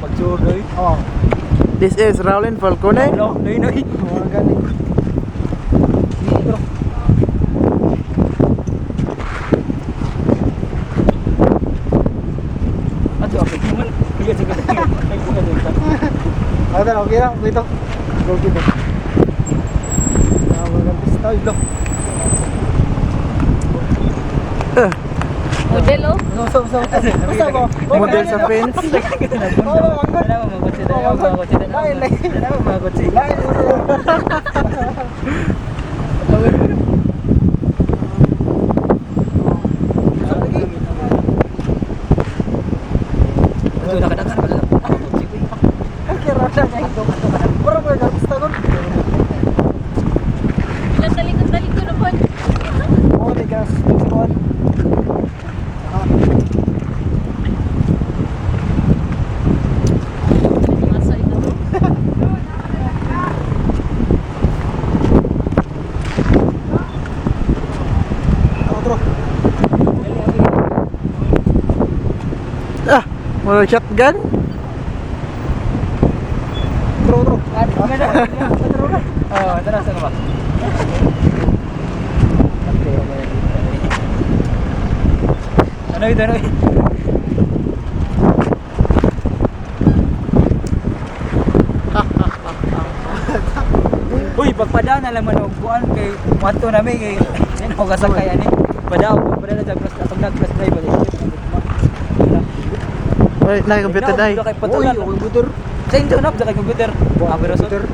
Magsuroy. Oh. This is Raulin Falcone. No, noy noy. Oh, galing. Dito. Ato ako naman. Sige, sige. Sige. Ah, tara, okay lang. Dito. Go dito. Ah, maganda style, lo. Model oh. So, so, so. Basta mo. Model sa fence. Oh, ang Wala mo mga kotse. Wala mo mga kotse. Lain, lain. Wala mo mga kotse. Lain. Ato nakadagan pa lang. Kotse ko. Okay, rada niya. Pero may artista kon. Ilang talikod-talikod naman. Oh, di ka suspend. Ah, Masa ito to. otro. Ah, mga shotgun. Otro, otro. Oh, tara sa ba? Ano ito, ano ito? Uy, pagpadaan na laman og kuan kay wato nami kay yan ako kasakay ani. Padao, pagpadaan sa plus atong nag plus drive ba. Ay, naka-computer day. Kay patulan. Uy, computer. Sa inyo na kay computer. Ah, pero Computer.